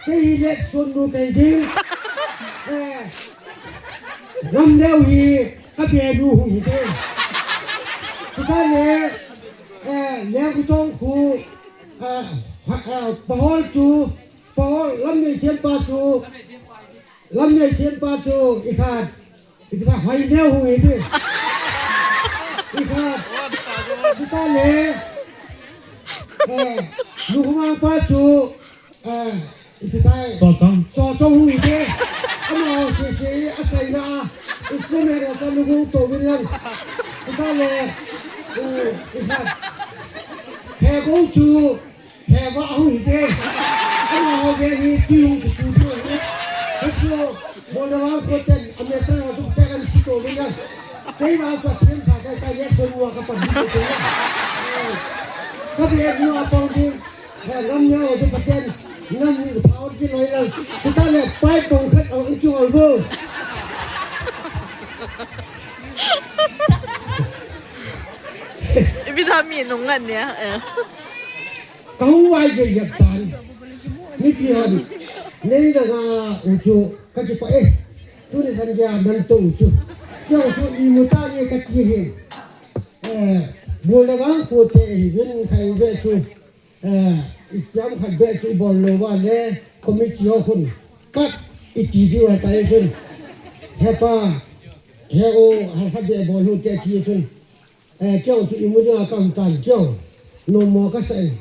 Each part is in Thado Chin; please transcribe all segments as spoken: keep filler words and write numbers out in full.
Kei hi Letson nu kei ding. Eh, Namneo hi ka benu hu hite. Chuta le, eh, Lengkhutong khu, eh, ha, eh, Pahol chu, Pahol Lamneithem pa chu, Lamneithem pa chu, i khat, i khat Hoineo hu hite. I khat, chuta le, eh, Nukhumang pa chu, eh, Ipi tai? Chochong. Chochong hu hite. Amaho sese a China a. Islam he rota lugong to bin lang. Ita le. Eh, iha. He go chu. He wa hu hite. Amaho be ni tu hung chu chu. Hesu. Mo na wa ko ten. Ame tan ho tu ten an si to bin lang. Kei wa pa ten sa kai kai ye so wa ka pa ni to. Ka be ni wa pong din. He, Namneo chu Pathen, nam ni thao ki loi lang. Chuta le, pai tong khat ang ki ol bo. Ipi da mi nung ngan nia, eh. Ka hung vai ge yak tan. Mipi hon. Nei na nga u chu, ka ki pa eh. Tuni san ge nan to u chu. Kya u chu i mu ta ni ka ki he. Eh, bol le gang ko te hi vin khai ve chu. Eh, i kiam khat beh chu i bol lou va le, committee ho khun, kat i ti diu heta i chun. He pa, he o, hal khat beh bol hu te ti chun. Eh, keu chu i mu dinga kam tan keu. Nom mo ka sa in.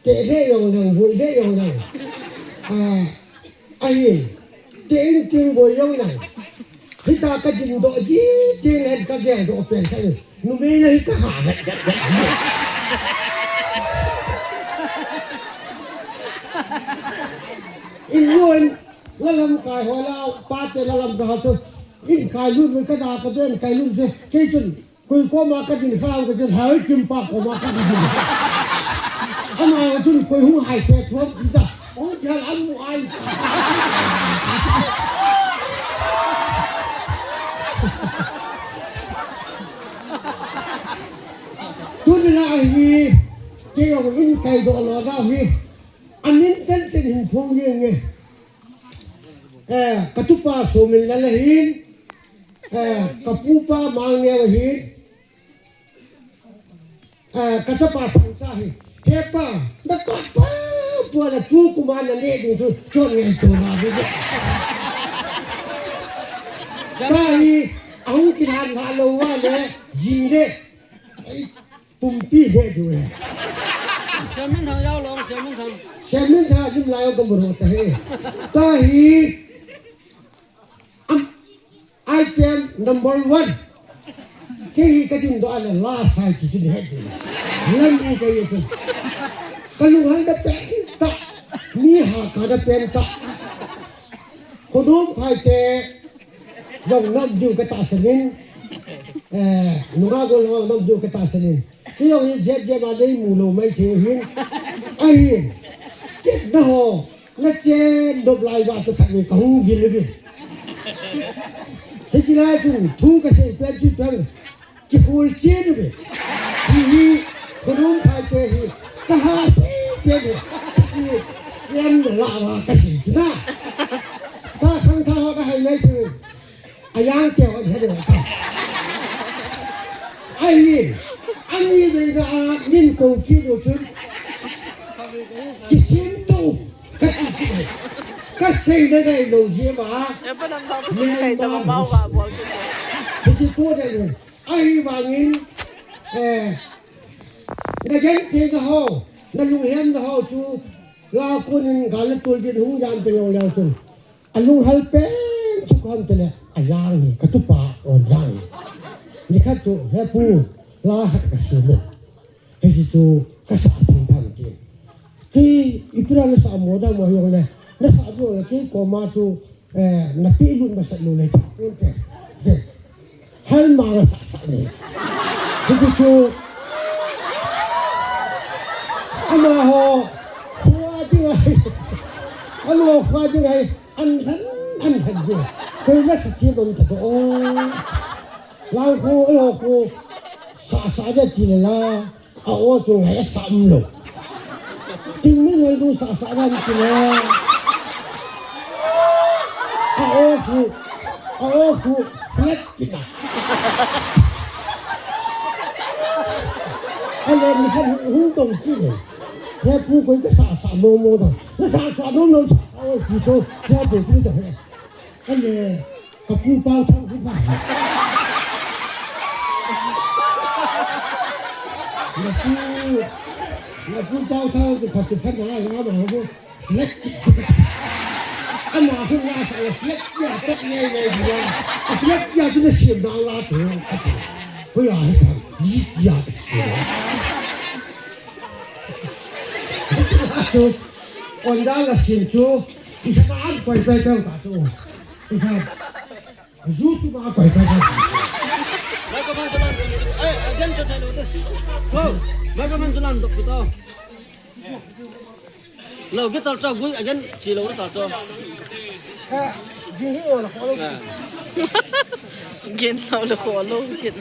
Te le yong lang, vui le yong lang. Ah, Ahin, te in ting boi jong nang. Hita ka din doh ji, ting hen ka gel doh pen ka in. Numei na hi ka ha vet vet vet. In yun, la lam kai ho la, pa te la lam ka ha chu. In kai lut, ka da ka ben kai lut je. Kei chun, Koi koma ka din kha, ka chun Haikim pa koma ka din. Ama chun koi hung hai the thuam kita. Hung dia lam mu ai. Tun la hi, kei jong in kai doh lou na hi. Amin chan chan hin phong jeng e. Eh, ka tupa Sominlal ahin, eh, ka pupa Mangneo ahin, eh, ka chapa Thangcha ahin. He pa, na tupa, tupa na tu kuma na ne ding chu, chon ngai tu na bu. Pa hi, ahung kilan ha lou va le, jing le. Ai, Pumpi he du he. Siaminthang jao long, Siaminthang. Siaminthang jim lai ka muro ta he. Ta hi. Am, item number one. Kei hi ka din doh a la sai ki chun he du. Lam ni ka ye chun. Ka lunghang da pen ta. Mi ha ka da pen ta. Khodom phai te. Jong nom diu ka tahsan in, eh, nunga gol ho nom diu ka tahsan in. Kei jong hi jep jep a nei mu lou mai thei hin. Ahin. Kit na ho, na chen dop lai va chu khat ni ka hung vil vil. Hichi lai chun thu ka sei pen chu pen. Kihol chen uve. Hi hi, khonung phai te hi, ka ha sei pen uve. Hi, chen la la ka sei chu na. Ka khang tha ho ka hai nai chu. A yang te ho he de ta. Ahi, ani de na a nin ko ki do chu. Kisim to, ka ti ki. Ka sei na dai lo je ma. Ya pa nam ta tu sei ta ma ma wa bol ki. Hi si po de ne. Ahivangin, eh, na gentheina ho, na lunghenna ho chu, la konin gal le tol jin hung jam pe jong leu chun. A lunghal pen chu kon te le, a jang hi, ka tupa on jang hi. Ni khat chu, he pu, la khat ka sim e. Hichu chu ka sa thei tham ti. Kei, ipi ra na sa mo da mo jong le, na sa jong le, kei koma chu, eh, na pi lut masat lou le, tham te. Te. Hal ma la sa sa le. Hichu chu, ama ho, khua ding ai. Ama ho khua ding ai. An han, an han je. Koi la sa ti bang ta o. Lang khu, eh, khu. Sa, sa ja ti le la. A o chu ngai sa um lo. Ting mi ngai lu sa, sa ram ti le. A o khu, a o khu, flat kina. A le mi khan hung tong chi le. He pu koi ka sa sa no mo da. Na sa sa no no sa. A o pu so, sa pu chi da he. A le ka pu pau thang khu ba. Na pu, na pu pau thang khu pha chu pha na, na ma ho. Flat. Ama hung la sa la flat ya, tak ye ye ya. Flat ya tu na siam dang la tu. Hoi ya, hoi ya, ni ya. Tu. On da la siam tu. Isa ka an koi koi koi ka tu. Isa. Zu tu ma koi koi koi. Ba ka man tu lan. Eh, again tu thai lo tu. Ho, ba ka man tu lan dok tu. Lo, guitar cho, gui, again, chi lo ta cho. Gen lo lo ko lo, gen.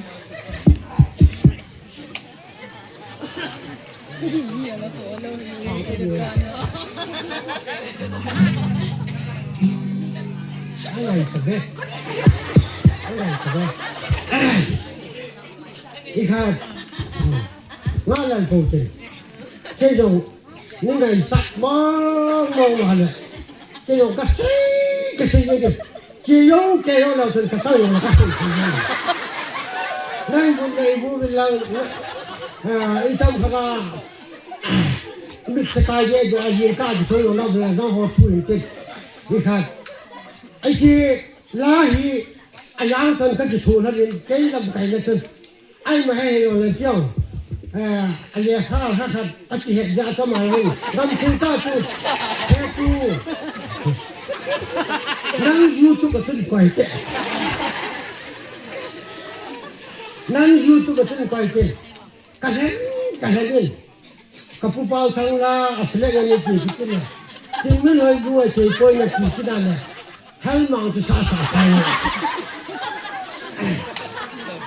Ai, ta be. Ai, ta be. Ikhat. Nga lan ko te. Ke jong. Ni ngai sak mong mong ma le. Kei jong ka sei, ka sei ngai de. Chi jong kei jong lau chun ka sei jong ka sei sei ngai. Ngai bu ngai bu bin lang. Ah, i tam kha ka. Mit sa kai de do a yin ka di thoi jong lau bin lang ho thu hi te. Ni kha. Ai chi la hi a yang tan ka di thu na rin kei lam kai na chun. Ai ma hei hei le piong. Eh, a le kha kha kha a ti he ja ta ma hei. Gam sun ta chu. He tu. Nang YouTube a chun koi te. Nang YouTube a chun koi te. Ka hen, ka hen in. Ka pu pau thang la, a flag a ni ti ki ti le. Tin min hoi bu a chei koi na ti ki na le. Hal mang tu sa sa kai.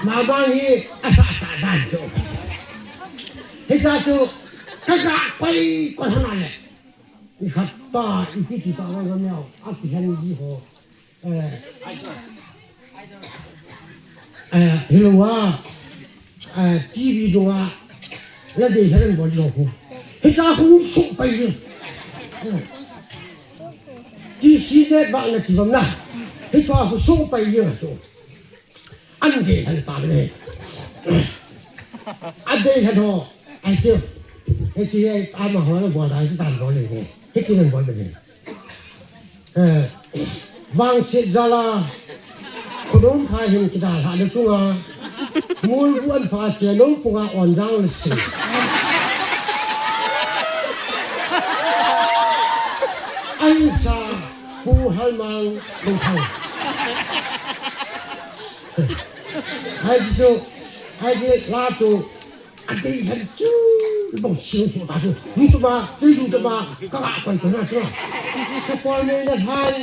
Ma bang hi a sa sa dan chu. Hi sa chu ka ga koi koi hana le. I khat pa i pi ti pa wa ga miao a ti han ji ho. Eh. Eh, hi lo wa. Eh, T V dunga. La dei han bol lo ku. Hi sa ku su pai. Ti si det ba na ti bam na. Hi tua khu sung pai jeng a chu. An dei han ta le. A dei han ho. Ai chu. Ai chu ai ama ho na bol dai chu tan bol le ne. Hi chu nan bol le ne. Eh, vangset jala. Khonung pha hin kidalhah le chunga. Mul bu an pha che lo punga on jang le si. An sa pu hal mang lo thang. Hai ji su, hai ji la tu. A dei han chu, bong siu su ta chu. Lu tu ma, si lu tu ma, ka ka koi ko na chu. Sa pol me na han.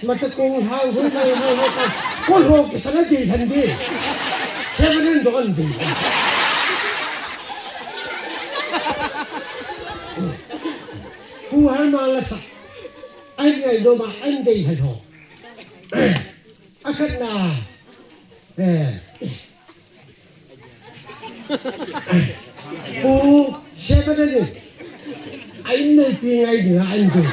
Mata kong hang hui lai hang hang ka. Ko ho ki sana dei han dei. Seven and don dei. Ku han ma la sa. Ai ngai do ma an dei han ho. A khat na. Eh. Pu Seven ani. Ai nei pi ngai dinga an dei.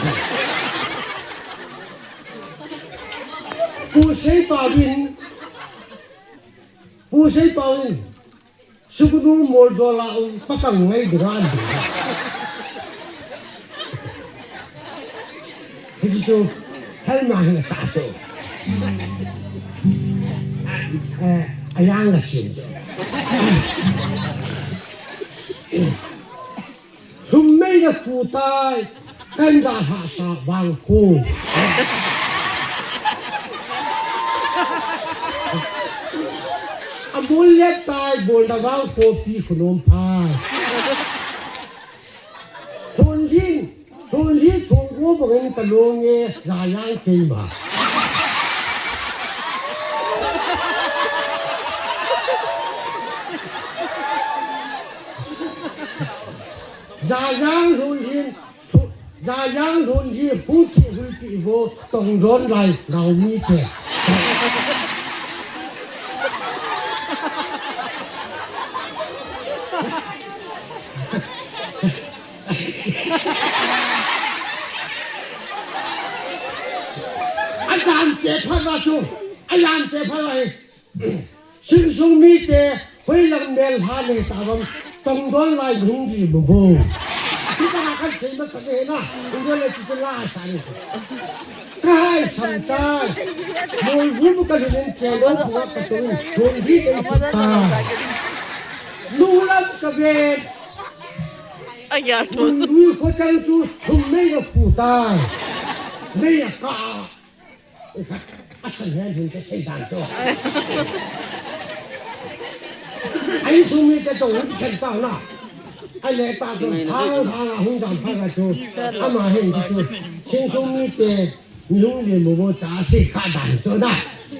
Pu Seipau in. Pu Seipau in. Sugnu mol jola um pakang ngai dinga an dei. Hichu chu, hal ma hin sa chu. Eh, a yang la sin chu. Lhum mei na khu tai, kan da ha sa vang khu. A bul le tai, bul da vang khu pi khu nom phai. Thun hin, thun hi thun gu bangin ka long e, za yang kei ma. Za yang thun hin, thu-, Zayang lhun hi hu thi hulpi vo tongdon lai Naomi te. Ajan che phat va chu, ajan che phat va hi. Sinsung mite, hoilang mel ha ne tavam, tongdon lai lhung di mo vo. Kita na kan sei ma sa ne na, ungdon le kita la sa ne. Kahai samtai, mol vum ka lhun che lo khua ka tu, hung di te ta. Nulam ka ven, Aya, tu. Lui kho chang chu, thum mei na khu tai. Mei a ka. Asan hen hin ka sei dan chu. Ai sung mite tong hin sei ta na. Ai le ta chu, hang hang a hung dan pha ka chu. Ama hin chu. Sinsung mite, mi hung le mo bo ta sei kha dan chu na.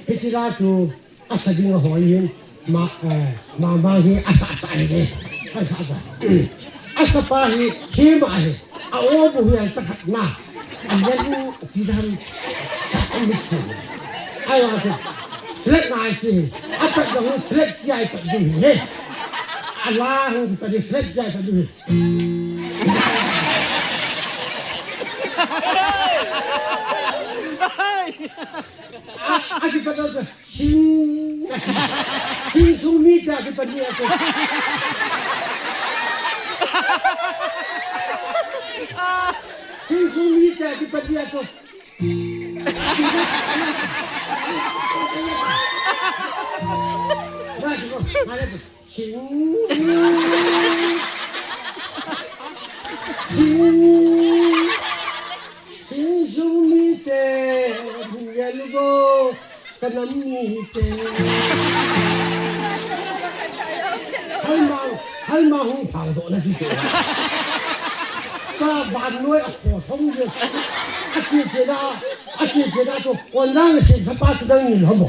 Hichi la chu. Asa ding a hoi hin, ma, eh, ma, ma hi asa, asa hi le. Asa, asa. Asa pa hi, thim a hi. A o bu hi an ta khat na. A yan u ti dan. Sa a mi thim. Ai wa tu. Flat na ai ti. A pat da hu flat ki ai pat du hi. A la hu ta di flat ki ai pat du hi. A, a ti pat da. Sing, sing sung mite a kipani a ko. Sing sung mite a kipani a ko. Sing, sing, sing sung mite, bung ya lu go. Ka nam ni hi te. Halmang, halmang hung phang doh na ti te. Ka vannoi a kho thong je. A che che na, a che che na chu. Kon lang sin sa pa chu dang ni lo mo.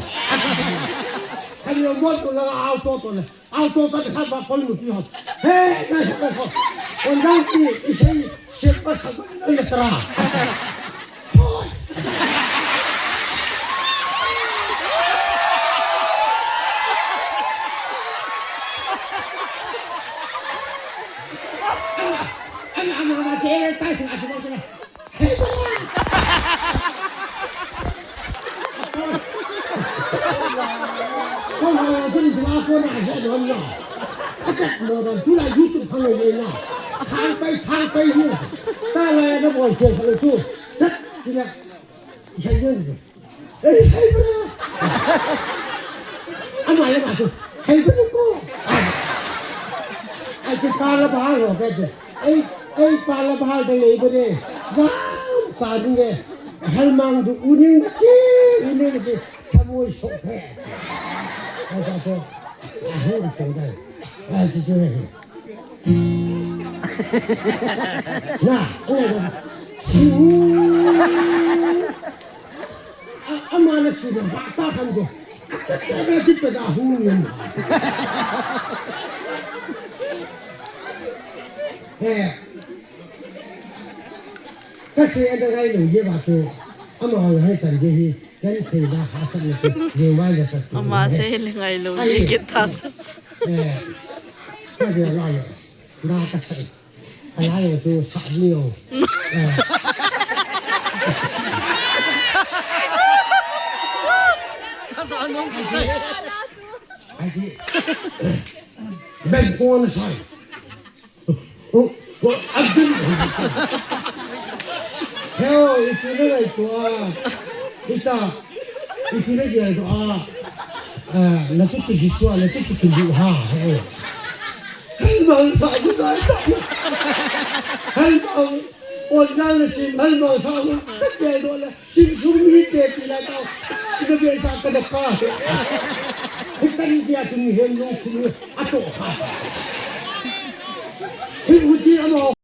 Ka ni mo tu la au to to le. Auto ta kha ba kol nu pi ho. He, na sa ba ho. Kon dang ti, isei, se pa sa ba na tra. Hoi. Ana, ana, ana, ana, te, ta sa, atu, atu, atu. Kona jin bla kona he don na. Akat mo dan tu la YouTube khang le na. Thang pai, thang pai ni. Ta la na bol ko khang tu. Sat ti la. He don. Ei, hey bra. Ama le ma tu. Hey bra ko. Ai tu pa la ba lo pe tu. Ei, ei, pa la bahal da lei bane. Jam, pa ni ne. Halmang du uning si, uning si. Thamoi sok phe. Ai, ta ko. Ahu ko dai. Ai, ti tu ne. Na, o, si. A, ama na si na, va ta kan ko. A, ta, ta, ta, ta, ta, hu ni na. Eh. Ka sei a na ngai lou jeh a chu, ama hung hai chan jeh hi, kan thei na ha san na chu, jeh mai na chu. Ama sei le ngai lou jeh kit ta chu. Eh, ka jeh la le, na ka sei. A la le chu sa ni o. Eh. Ka sa nung ki. Ai ji. Ben ko na sai. O, o, Abdul. Heo, ipi na ngaito a. Ita, ipi na ngaito a. Ah, na tu tu Jesu, na tu tu tu ha, heo. Hal ma sa tu na ita. Hal ma, o na na sim, hal ma sa tu. Ta ke do la. Sinsung mite ti la tao. Ina be sa ka da pa. Hitan dia tu mi hen long tu a to ha. Hi uti amo